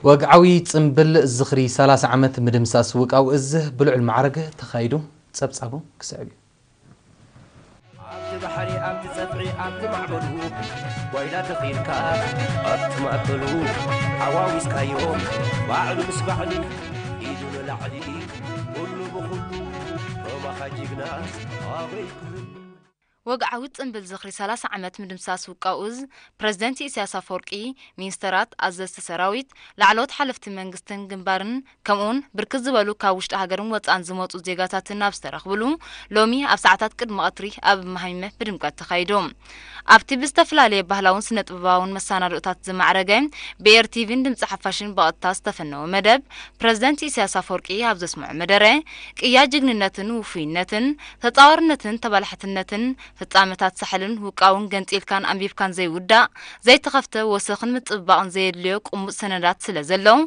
ወግዓዊ ጽምብል ዝኽሪ ሰላሳ ዓመት ምድምሳስ ውቃው እዝ ብልዑል ማዕረግ ተኻይዱ። ጸብጻቡ ክስዕብ እዩ። ኣብቲ ባሕሪ ኣብቲ ጸፍዒ ኣብቲ ማዕበሉ ጓይላ ተኺልካ ኣብቲ ማእከሉ ሓዋዊስካዮ ባዕሉ ምስ ባዕሉ ኢዱ ንላዕሊ ኩሉ ብኹሉ ሮማኻ ጅግና ኣበይ ክህሉ ወግዓዊ ጽምብል ዝኽሪ ሰላሳ ዓመት ምድምሳስ ውቃው እዝ ፕረዚደንት ኢሳያስ ኣፈወርቂ፣ ሚኒስተራት፣ ኣዘዝቲ ሰራዊት፣ ላዕለዎት ሓለፍቲ መንግስትን ግንባርን ከምኡውን ብርክት ዝበሉ ካብ ውሽጢ ሃገርን ወጻእን ዝመጹ ዜጋታትን ኣብ ዝተረኽብሉ ሎሚ ኣብ ሰዓታት ቅድሚ ቀትሪ ኣብ መሃይመ ብድምቀት ተኻይዱ። ኣብቲ ብዝተፈላለየ ባህላውን ስነ ጥበባውን መሰናድኦታት ዝማዕረገ ብኤርቲቪን ድምፂ ሓፋሽን ብቐጥታ ዝተፈነወ መደብ ፕረዚደንት ኢሳያስ ኣፈወርቂ ኣብ ዘስምዖ መደረ ቅያ ጅግንነትን ውፉይነትን ተጻዋርነትን ተባላሕትነትን ፍጻመታት ሳሕልን ውቃውን ገንጺልካን ኣንቢብካን ዘይውዳእ ዘይተኸፍተ ወሰኽን ምጽብባቕን ዘየድልዮ ቅሙጥ ሰነዳት ስለ ዘለዉ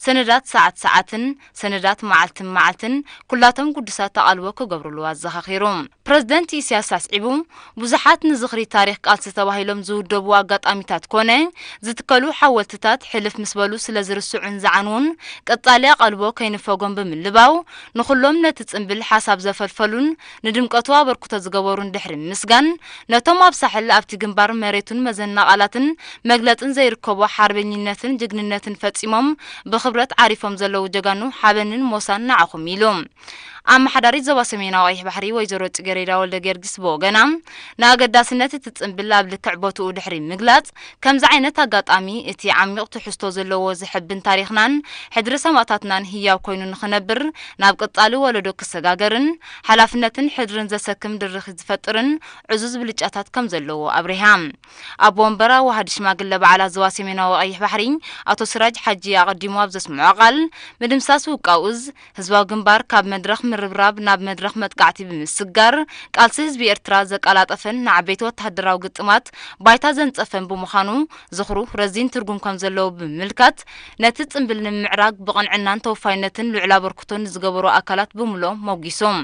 ሰነዳት ሰዓት ሰዓትን ሰነዳት መዓልትን መዓልትን ኩላቶም ግዱሳት ኣቓልቦ ክገብሩሉ ኣዘኻኺሩ። ፕረዚደንት ኢሳያስ ኣስዒቡ ብዙሓት ንዝኽሪ ታሪኽ ቃልሲ ተባሂሎም ዝውደቡ ኣጋጣሚታት ኮነ ዝትከሉ ሓወልትታት ሕልፍ ምስ በሉ ስለ ዝርስዑን ዝዓንዉን ቀጻሊ ኣቓልቦ ከይንፈጎም ብምልባው ንኹሎም ነቲ ጽምብል ሓሳብ ዘፈልፈሉን ንድምቀቱ ኣበርክቶ ዝገበሩን ድሕሪ ምምስጋን ነቶም ኣብ ሳሕል ኣብቲ ግንባር መሬቱን መዘና ቃላትን መግለጽን ዘይርከቦ ሓርበኝነትን ጅግንነትን ፈጺሞም ብኽብረት ዓሪፎም ዘለዉ ጀጋኑ ሓበንን ሞሳን ንዓኹም ኢሉ። ኣመሓዳሪት ዞባ ሰሜናዊ ቀይሕ ባሕሪ ወይዘሮ ጽጌሬዳ ወልደ ጊዮርጊስ ብወገና ንኣገዳስነት እቲ ጽምብል ኣብ ልክዕ ቦትኡ ድሕሪ ምግላጽ ከምዚ ዓይነት ኣጋጣሚ እቲ ዓሚቕ ትሕዝቶ ዘለዎ ዘሐብን ታሪኽናን ሕድሪ ሰማእታትናን ህያው ኮይኑ ንኽነብር ናብ ቀጻሊ ወለዶ ክሰጋገርን ሓላፍነትን ሕድርን ዘሰክም ድርኺት ዝፈጥርን ዕዙዝ ብልጫታት ከም ዘለዎ ኣብሪሃ። ኣቦ ወንበር ኣዋሃዲ ሽማግለ በዓላት ዞባ ሰሜናዊ ቀይሕ ባሕሪ ኣቶ ስራጅ ሓጂ ኣቐዲሙ ኣብ ዘስምዖ ቃል ምድምሳስ ውቃው እዝ ህዝባዊ ግንባር ካብ መድረኽ ምርብራብ ናብ መድረኽ መጥቃዕቲ ብምስጋር ቃልሲ ህዝቢ ኤርትራ ዘቀላጠፈን ንዓበይቲ ወተሃደራዊ ግጥማት ባይታ ዘንጸፈን ብምዃኑ ዝኽሩ ረዚን ትርጉም ከም ዘለዎ ብምምልካት ነቲ ጽምብል ንምምዕራግ ብቕንዕናን ተወፋይነትን ልዑል ኣበርክቶ ንዝገበሩ ኣካላት ብምልኦም ሞጊሶም።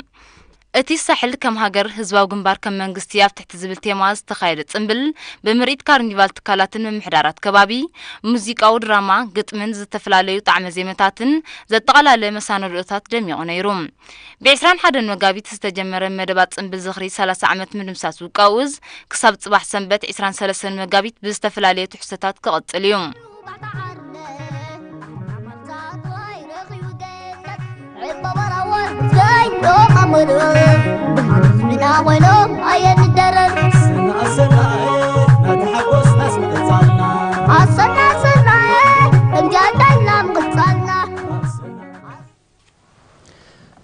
እቲ ሳሕል ከም ሃገር ህዝባዊ ግንባር ከም መንግስቲ ኣብ ትሕቲ ዝብል ቴማ ዝተኻየደ ጽምብል ብምርኢት ካርኒቫል ትካላትን ምምሕዳራት ከባቢ፣ ሙዚቃዊ ድራማ፣ ግጥምን ዝተፈላለዩ ጣዕመ ዜመታትን ዘጠቓላለ መሳነድኦታት ደሚቑ ነይሩ። ብ ዕስራን ሓደን መጋቢት ዝተጀመረ መደባት ጽምብል ዝኽሪ ሰላሳ ዓመት ምድምሳስ ውቃውዝ ክሳብ ጽባሕ ሰንበት ዕስራን ሰለስተን መጋቢት ብዝተፈላለየ ትሕዝቶታት ክቕጽል እዩ።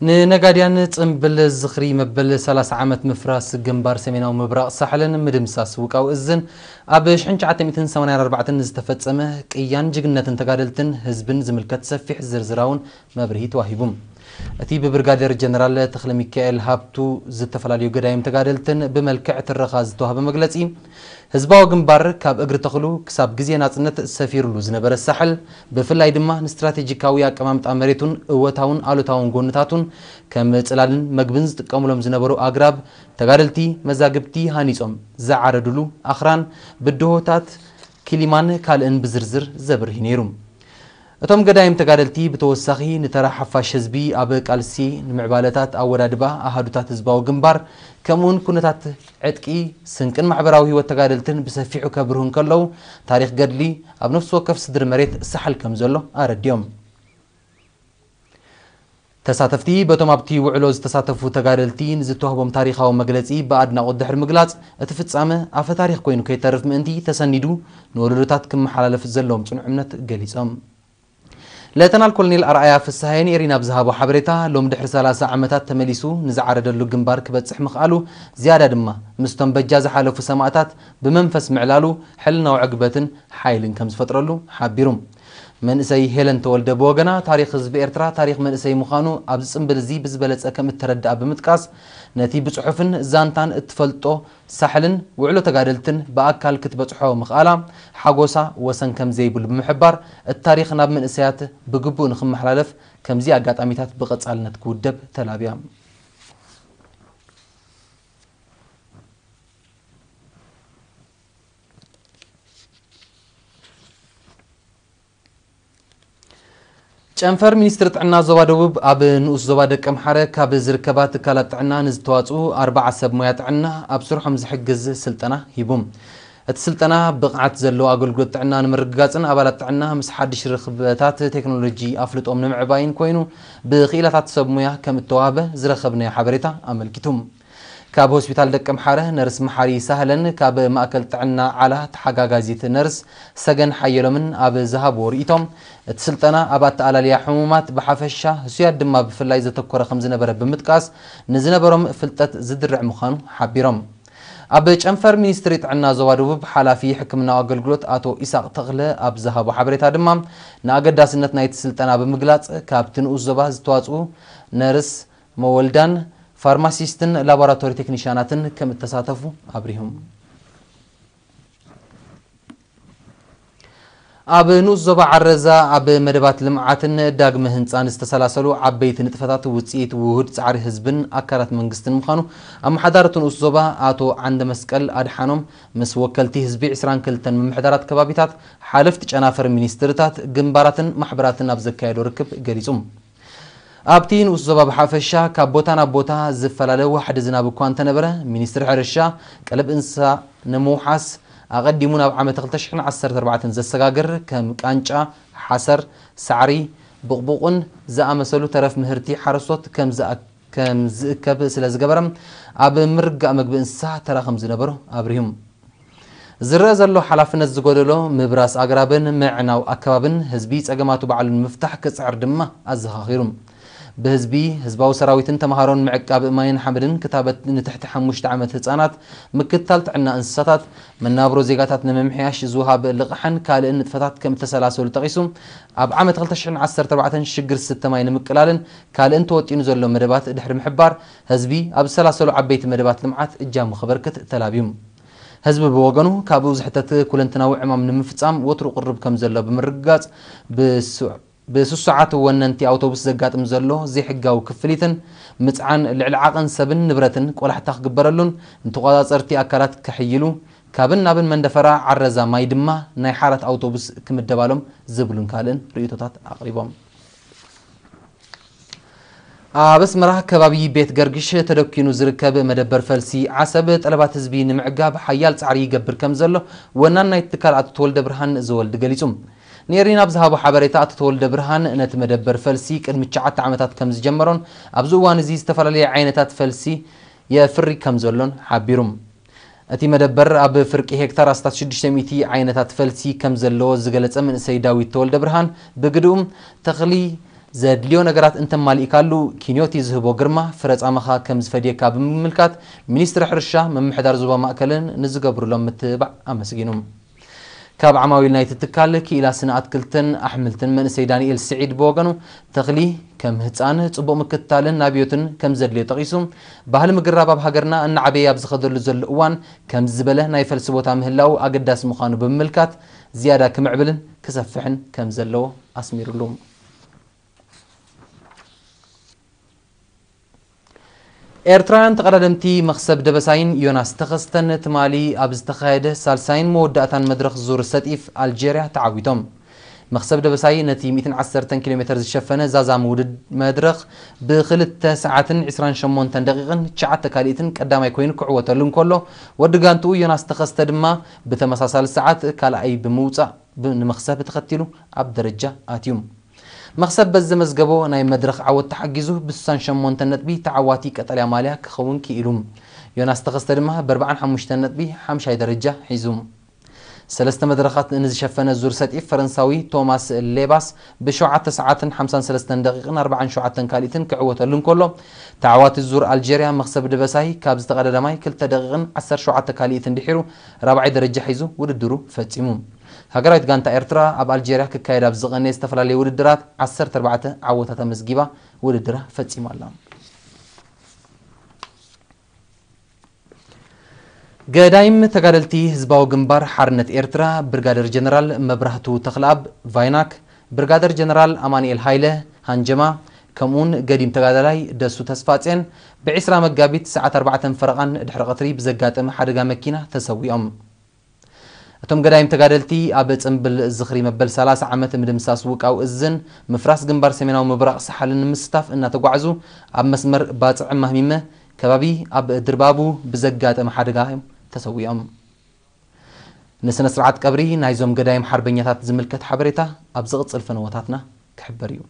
ንነጋድያን ጽምብል ዝኽሪ መበል ሰላሳ ዓመት ምፍራስ ግንባር ሰሜናዊ ምብራቕ ሳሕልን ምድምሳስ ውቃው እዝን ኣብ ሽሕን ትሽዓተ ሚእትን ሰማንያን ኣርባዕተን ዝተፈጸመ ቅያን ጅግንነትን ተጋደልትን ህዝብን ዝምልከት ሰፊሕ ዝርዝራውን መብርሂ ተዋሂቡ። እቲ ብብርጋዴር ጀነራል ተኽለሚካኤል ሃብቱ ዝተፈላለዩ ገዳይም ተጋደልትን ብመልክዕ ትረኻ ዝተዋህበ መግለጺ፣ ህዝባዊ ግንባር ካብ እግሪ ተኽሉ ክሳብ ግዜ ናጽነት ሰፊሩሉ ዝነበረ ሳሕል፣ ብፍላይ ድማ ንስትራቴጂካዊ ኣቀማምጣ መሬቱን እወታውን ኣሉታውን ጎንታቱን ከም ጽላልን መግብን ዝጥቀሙሎም ዝነበሩ ኣግራብ፣ ተጋደልቲ መዛግብቲ ሃኒጾም ዝዓረዱሉ ኣኽራን፣ ብድሆታት፣ ኪሊማን ካልእን ብዝርዝር ዘብርህ ነይሩ። እቶም ገዳይም ተጋደልቲ ብተወሳኺ ንተራ ሓፋሽ ህዝቢ ኣብ ቃልሲ ንምዕባለታት ኣወዳድባ ኣሃዱታት ህዝባዊ ግንባር ከምኡውን ኩነታት ዕጥቂ፣ ስንቅን ማሕበራዊ ህይወት ተጋደልትን ብሰፊሑ ከብርሁ እንከለዉ፣ ታሪኽ ገድሊ ኣብ ነፍሲ ወከፍ ስድሪ መሬት ሳሕል ከም ዘሎ ኣረድዮም። ተሳተፍቲ በቶም ኣብቲ ውዕሎ ዝተሳተፉ ተጋደልቲ ንዝተዋህቦም ታሪኻዊ መግለጺ ብኣድናቖት ድሕሪ ምግላጽ፣ እቲ ፍጻመ ኣፈ ታሪኽ ኮይኑ ከይተርፍ ምእንቲ ተሰኒዱ ንወለዶታት ክመሓላለፍ ዘለዎም ጽኑዕ እምነት ገሊጾም። ሌተናል ኮሎኔል ኣርኣያ ፍስሃየ ንኤሪና ብዝሃቦ ሓበሬታ፣ ሎም ድሕሪ ሰላሳ ዓመታት ተመሊሱ ንዝዓረደሉ ግንባር ክበጽሕ ምኽኣሉ፣ ዝያዳ ድማ ምስቶም በጃ ዝሓለፉ ሰማእታት ብመንፈስ ምዕላሉ ሕልናዊ ዕግበትን ሓይልን ከም ዝፈጥረሉ ሓቢሩ። መንእሰይ ሄለን ተወልደ ብወገና፣ ታሪኽ ህዝቢ ኤርትራ ታሪኽ መንእሰይ ምዃኑ ኣብዚ ጽምብል እዚ ብዝበለጸ ከም እተረድኣ ብምጥቃስ፣ ነቲ ብጽሑፍን ዛንታን እትፈልጦ ሳሕልን ውዕሎ ተጋደልትን ብኣካል ክትበጽሖ ምኽኣላ ሓጎሳ ወሰን ከም ዘይብሉ ብምሕባር፣ እቲ ታሪኽ ናብ መንእሰያት ብግቡእ ንኽመሓላለፍ ከምዚ ኣጋጣሚታት ብቐጻልነት ክውደብ ተላብያ። ጨንፈር ሚኒስትሪ ጥዕና ዞባ ደቡብ ኣብ ንኡስ ዞባ ደቀምሓረ ካብ ዝርከባ ትካላት ጥዕና ንዝተዋፅኡ ኣርባዓ ሰብ ሞያ ጥዕና ኣብ ስርሖም ዝሕግዝ ስልጠና ሂቡ። እቲ ስልጠና ብቕዓት ዘለዎ ኣገልግሎት ጥዕና ንምርግጋፅን ኣባላት ጥዕና ምስ ሓድሽ ርኽበታት ቴክኖሎጂ ኣፍልጦም ንምዕባይን ኮይኑ ብክኢላታት ሰብ ሞያ ከም እተዋህበ ዝረኸብናዮ ሓበሬታ ኣመልኪቱ። ካብ ሆስፒታል ደቀምሓረ ነርስ መሓሪ ሳህለን ካብ ማእከል ጥዕና ዓላ ተሓጋጋዚት ነርስ ሰገን ሓየሎምን ኣብ ዝሃብዎ ርእይቶም፣ እቲ ስልጠና ኣብ ኣተኣላልያ ሕሙማት ብሓፈሻ፣ ህሱያት ድማ ብፍላይ ዘተኮረ ከም ዝነበረ ብምጥቃስ፣ ንዝነበሮም ፍልጠት ዝድርዕ ምዃኑ ሓቢሮም። ኣብ ጨንፈር ሚኒስትሪ ጥዕና ዞባ ደቡብ ሓላፊ ሕክምናዊ ኣገልግሎት ኣቶ ኢሳቕ ተኽለ ኣብ ዝሃቦ ሓበሬታ ድማ፣ ንኣገዳስነት ናይቲ ስልጠና ብምግላጽ፣ ካብቲ ንኡስ ዞባ ዝተዋጽኡ ነርስ፣ መወልዳን፣ ፋርማሲስትን ላቦራቶሪ ቴክኒሻናትን ከም እተሳተፉ ኣብሪሆም። ኣብ ንኡስ ዞባ ዓረዛ ኣብ መደባት ልምዓትን ዳግመ ህንፃን ዝተሰላሰሉ ዓበይቲ ንጥፈታት ውፅኢት ውሁድ ፃዕሪ ህዝብን ኣካላት መንግስትን ምዃኑ ኣመሓዳሪ እቲ ንኡስ ዞባ ኣቶ ዓንደ መስቀል ኣድሓኖም ምስ ወከልቲ ህዝቢ ዕስራን ክልተን ምምሕዳራት ከባቢታት፣ ሓለፍቲ ጨናፍር ሚኒስትርታት፣ ግንባራትን ማሕበራትን ኣብ ዘካየዶ ርክብ ገሊጹ። ኣብቲ ንኡስ ዞባ ብሓፈሻ ካብ ቦታ ናብ ቦታ ዝፈላለ ዋሕዲ ዝናብ እኳ እንተነበረ፣ ሚኒስትሪ ሕርሻ ቀለብ እንስሳ ንምውሓስ ኣቐዲሙ ናብ ዓመት ክልተ ሽሕን ዓሰርተ ኣርባዕተን ዘሰጋግር ከም ቃንጫ፣ ሓሰር፣ ሳዕሪ፣ ብቑቡቕን ዝኣመሰሉ ተረፍ ምህርቲ ሓረስቶት ከም ዝኣ-፣ ከም ዝእከብ ስለ ዝገበረ፣ ኣብ ምርጋእ መግቢ እንስሳ ተራ ከም ዝነበሮ ኣብሪሁ። ዝረኣ ዘሎ ሓላፍነት ዝጎደሎ ምብራስ ኣግራብን ምዕናው ኣከባብን ህዝቢ ጸገማቱ ባዕሉ ንምፍታሕ ክጽዕር ድማ ኣዘኻኺሩ። ብህዝቢ፣ ህዝባዊ ሰራዊትን ተምሃሮን ምዕቃብ ማይን ሓመድን ክታበት ንትሕቲ ሓሙሽተ ዓመት ህጻናት፣ ምክትታል ጥዕና እንስሳታት፣ መናብሮ ዜጋታት ንምምሕያሽ ዝወሃብ ልቓሕን ካልእን ንጥፈታት ከም እተሰላሰሉ ጠቒሱ፣ ኣብ ዓመት ክልተ ሽሕን ዓሰርተ ኣርባዕተን ሽግር ዝስተ ማይ ንምቅላልን ካልእን ተወጢኑ ዘሎ መደባት ድሕሪ ምሕባር፣ ህዝቢ ኣብ ዝሰላሰሉ ዓበይቲ መደባት ልምዓት እጃሙ ከበርክት ተላብዩ። ህዝቢ ብወገኑ ካብኡ ዝሕተት ኩለንትናዊ ዕማም ንምፍጻም ወትሩ ቅሩብ ከም ዘሎ ብምርግጋጽ፣ ብስ-፣ ብስሱዓት ወነንቲ ኣውቶቡስ ዘጋጥም ዘሎ ዘይሕጋዊ ክፍሊትን ምጽዓን ልዕሊ ዓቐን ሰብን ንብረትን ቆላሕታ ክግበረሉን ንተቖጻጸርቲ ኣካላት ክሕይሉ፣ ካብን ናብን መንደፈራ ዓረዛ ማይ ድማ ናይ ሓራት ኣውቶቡስ ክምደባሎም ዝብሉን ካልእን ርእይቶታት ኣቕሪቦም። ኣብ ኣስመራ ከባቢ ቤት ገርግሽ ተደኪኑ ዝርከብ መደበር ፈልሲ ዓሰብ ጠለባት ህዝቢ ንምዕጋብ ሓያል ጻዕሪ ይገብር ከም ዘሎ ወናን ናይቲ ትካል ኣቶ ተወልደ ብርሃን ዘወልድ ገሊጹ። ንኤሪና ኣብ ዝሃቦ ሓበሬታ ኣቶ ተወልደ ብርሃን ነቲ መደበር ፈልሲ ቅድሚ ትሽዓተ ዓመታት ከም ዝጀመሮን ኣብዚ እዋን እዚ ዝተፈላለየ ዓይነታት ፈልሲ የፍሪ ከም ዘሎን ሓቢሩ። እቲ መደበር ኣብ ፍርቂ ሄክታር ኣስታት ሽዱሽተ ሚእቲ ዓይነታት ፈልሲ ከም ዘለዎ ዝገለጸ መንእሰይ ዳዊት ተወልደ ብርሃን ብግድኡ ተኽሊ ዘድልዮ ነገራት እንተማሊእካሉ ኪንዮቲ ዝህቦ ግርማ ፍረ ጻማኻ ከም ዝፈድየካ ብምምልካት ሚኒስትሪ ሕርሻ ምምሕዳር ዞባ ማእከልን ንዝገብሩሎም ምትብባዕ ኣመስጊኑ። ካብ ዓማዊል ናይቲ ትካል ክኢላ ስነ ኣትክልትን ኣሕምልትን መንእሰይ ዳንኤል ስዒድ ብወገኑ፣ ተኽሊ ከም ህጻን ጽቡቕ ምክትታልን ናብዮትን ከም ዘድልዮ ጠቒሱ፣ ባህሊ ምግራብ ኣብ ሃገርና እናዓበየ ኣብ ዝኸደሉ ዘሎ እዋን ከምዚ ዝበለ ናይ ፈልሲ ቦታ ምህላው ኣገዳሲ ምዃኑ ብምምልካት፣ ዝያዳ ክምዕብልን ክሰፍሕን ከም ዘለዎ ኣስሚሩሉ። ኤርትራውያን ተቐዳደምቲ መኽሰብ ደበሳይን ዮናስ ተኸስተን ትማሊ ኣብ ዝተኻየደ ሳልሳይን መወዳእታን መድረኽ ዙር ሰጢፍ ኣልጀርያ ተዓዊቶም። መኽሰብ ደበሳይ ነቲ ሚእትን ዓሰርተን ኪሎ ሜተር ዝሸፈነ ዛዛሚ ውድድ መድረኽ ብክልተ ሰዓትን ዕስራን ሸሞንተን ደቂቕን ትሽዓተ ካልኢትን ቀዳማይ ኮይኑ ክዕወተሉ እንከሎ፣ ወዲ ጋንትኡ ዮናስ ተኸስተ ድማ ብተመሳሳሊ ሰዓት ካልኣይ ብምውጻእ ብ-፣ ንመኽሰብ ተኸቲሉ ኣብ ደረጃ ኣትዩ። መኽሰብ በዚ ዘመዝገቦ ናይ መድረኽ ዓወት ተሓጊዙ ብስሳን ሸሞንተን ነጥቢ ተዓዋቲ ቀጠልያ ማልያ ክኸውን ክኢሉ። ዮናስ ተኸስተ ድማ ብኣርባዓን ሓሙሽተን ነጥቢ ሓምሻይ ደረጃ ሒዙ። ሰለስተ መድረኻት ንዝሸፈነ ዙር ሰጢፍ ፈረንሳዊ ቶማስ ሌባስ ብሸውዓተ ሰዓትን ሓምሳን ሰለስተን ደቂቕን ኣርባዓን ሸውዓተን ካልኢትን ክዕወተሉ እንከሎ፣ ተዓዋቲ ዙር ኣልጀርያ መኽሰብ ደበሳይ ካብ ዝተቐዳደማይ ክልተ ደቂቕን ዓሰርተ ሸውዓተ ካልኢትን ድሒሩ ራብዓይ ደረጃ ሒዙ ውድድሩ ፈጺሙ። ሃገራዊት ጋንታ ኤርትራ ኣብ ኣልጀርያ ክካየድ ኣብ ዝቐነየ ዝተፈላለየ ውድድራት ዓሰርተ ኣርባዕተ ዓወታት ኣመዝጊባ ውድድራ ፈጺማ ኣላ። ገዳይም ተጋደልቲ ህዝባዊ ግንባር ሓርነት ኤርትራ ብርጋደር ጀነራል መብራህቱ ተኽለኣብ ቫይናክ፣ ብርጋደር ጀነራል ኣማኑኤል ሃይለ ሃንጀማ፣ ከምኡውን ገዲም ተጋዳላይ ደሱ ተስፋጼን ብዕስራ መጋቢት ሰዓት ኣርባዕተን ፈረቓን ድሕሪ ቀትሪ ብዘጋጠመ ሓደጋ መኪና ተሰዊኦም። እቶም ገዳይም ተጋደልቲ ኣብ ጽምብል ዝኽሪ መበል ሰላሳ ዓመት ምድምሳስ ውቃው እዝን ምፍራስ ግንባር ሰሜናዊ ምብራቕ ሳሕልን ንምስታፍ እናተጓዕዙ ኣብ መስመር ባጽዕ ማህሚመ ከባቢ ኣብ ድርባቡ ብዘጋጠመ ሓደጋ እዮም ተሰዊኦም። ንስነ ስርዓት ቀብሪ ናይዞም ገዳይም ሓርበኛታት ዝምልከት ሓበሬታ ኣብ ዝቕጽል ፈነወታትና ክሕበር እዩ።